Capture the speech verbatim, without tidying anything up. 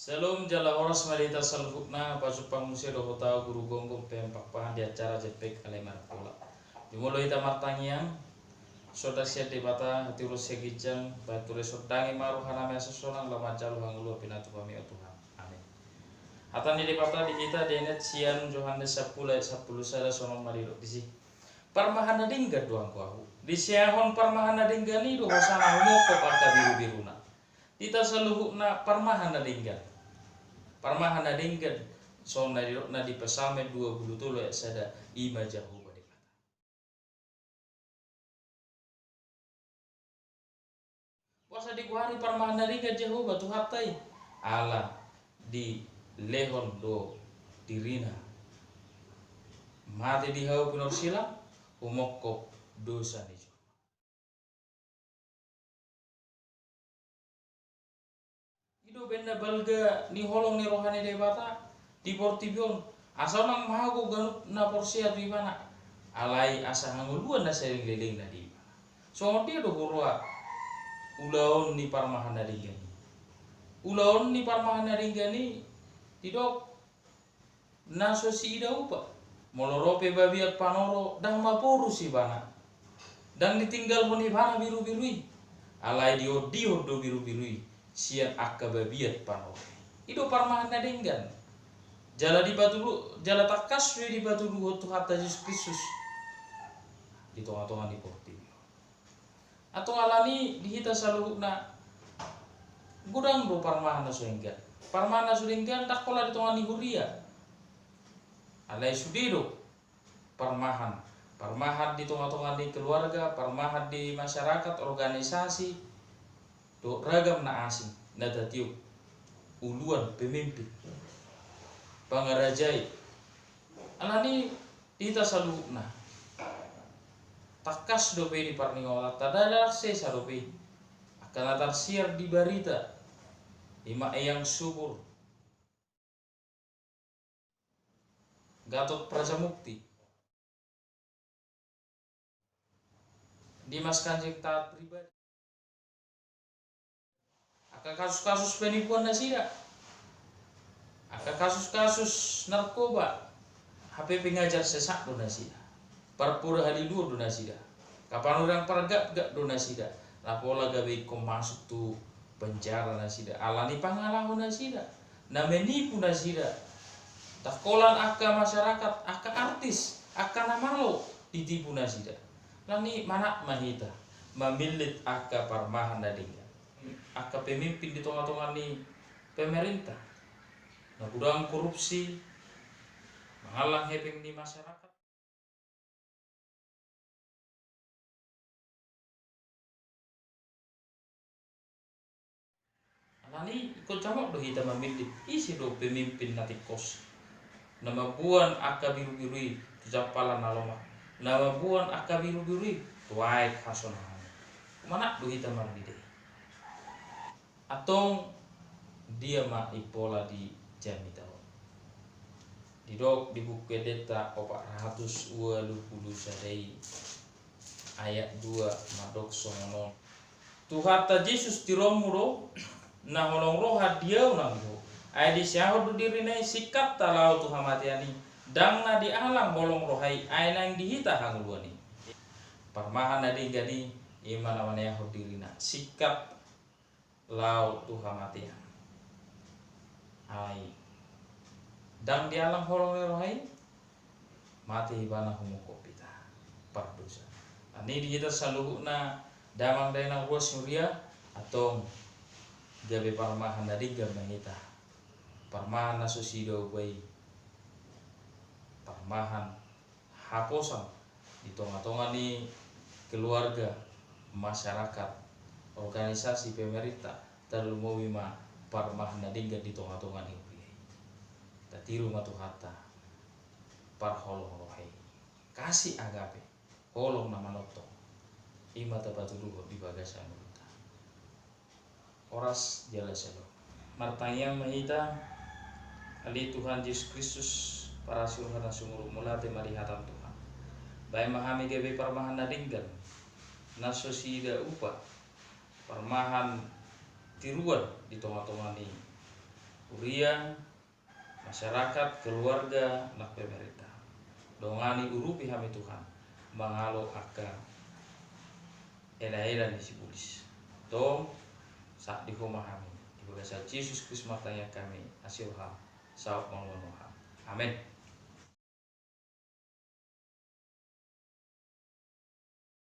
Syalom, jala horas ma di hita saluhutna. Pajumpang muse dohot au Guru Gomgom, pe pakpahan di acara Jempek Alai Marpola. Jumolo hita martangiang. Sonang sian Debata, hatiuron sian ginjang, bahen ture sondangi ma rohanami asa sonang laho manjalo hangoluan pinatupaMi, o Tuhan. Amin. Hata ni Debata di hita dienet sian Johannes sampulu ayat sampulu sada, songon on ma didok disi: Parmahan na denggan do anggo Ahu. Disiahon parmahan na denggan i do hosana humongkop angka birubiruna. Di hita saluhutna parmahan na denggan. Parmahan na denggan, songon na didok na di Psalmen dua pulu tolu ayat sada, i ma Jahowa Debata. Boasa digoari parmahan na denggan Jahowa Tuhanta i? Ala dilehon do diriNa mate di hau pinorsilang, humongkop dosa ni jolma. I do baen na balga ni holong ni roha ni Debata di portibi on, asa unang mago ganup na porsea tu Ibana, alai asa hangoluan na saleleng ni lelengna di Ibana. Songon dia do huroha ulaon ni parmahan na denggan i? Ulaon ni parmahan na denggan i didok na so siida upa. Molo ro pe babiat panoro, ndang maporus ibana. Ndang ditinggalhon ibana birubiru i. Alai diondihon do birubiru i sian angka babiat panoro. I do parmahan na denggan. Jala dipatudu, jala tangkas do i dipatuduhon Tuhanta Jesus Kristus di tongatonga ni portibi on. Antong alani di hita saluhutna, godang do parmahan na so denggan. Parmahan na so denggan ndang holan di tonga ni huria. Alai sude do parmahan. Parmahan di tongatonga ni keluarga, parmahan di masyarakat, organisasi, dohot ragam na asing na tatiop uluan, pemimpin, pangarajai. Alani di hita saluhutna, tangkas dope di parningotanta, ndada sesa dope angka na tarsiar di barita, i ma Eyang Subur, Gatot Prajamusti, Dimas Kanjeng Taat Pribadi. Angka kasus-kasus penipuan nasida, angka kasus-kasus narkoba, hape pengajar sesat do nasida, parpoda haliluon do nasida, angka panurirang pargapgap do nasida, na pola gabe ingkon masuk tu penjara nasida, alani pangalaho nasida, na menipu nasida. Ndang holan angka masyarakat, angka artis, angka na malo ditipu nasida. Alani manat ma hita mamillit angka parmahan na denggan, angka pemimpin di tongatonga ni pemerintah, na godang korupsi, mangallang hepeng ni masyarakat. Alani ingkon jamot do hita mamillit ise do pemimpin na tingkos, na mamboan angka birubiru i tu jampalan na lomak, na mamboan angka birubiru i tu aek hasonangan. Manat do hita marnida i. Antong dia ma impola di jamita on? Didok di Buku Endenta opat ratus ualu pulu sada i, ayat dua, mandok songon on: Tuhanta Jesus tiromu do, na holong roha di ahu nanggo. Ai disiahon do dirina i singkatta laho tu hamatean i, ndang na dialang holong roha i, ai naeng di hita hangoluan i. Parmahan na denggan i, i ma na manyahon dirina singkat laho tu hamatean. Ai ndang dialang holong ni roha i, mate ibana humongkop hita, pardosa. Alani di hita saluhutna, damang dainang, ruas ni huria, antong gabe parmahan na denggan ma hita. Parmahan na so siida upa i, parmahan haposan di tongatonga ni keluarga, masyarakat, organisasi, pemerintah, tarlumobi ma parmahan na denggan di tongatonga ni huria i. Tatiru ma Tuhanta parholong roha i. Kasih agape, holong na manongtong, i ma tapatuduhon di bagasan ngolunta. Horas jala syalom. Martangiang ma hita. Ale Tuhan Jesus Kristus, parasi roha na sumurung, mauliate ma di hataM Tuhan. Bahen ma hami gabe parmahan na denggan, na so siida upa, parmahan tiruan di tongatonga ni huria, masyarakat, keluarga, nang pemerintah. Dongani, urupi hami Tuhan mangalo angka elaela ni sibolis. Tong, sahat di Ho ma hami. Di bagasan Jesus Kristus martangiang hami, asi roham, saut mangulahon hami. Amen.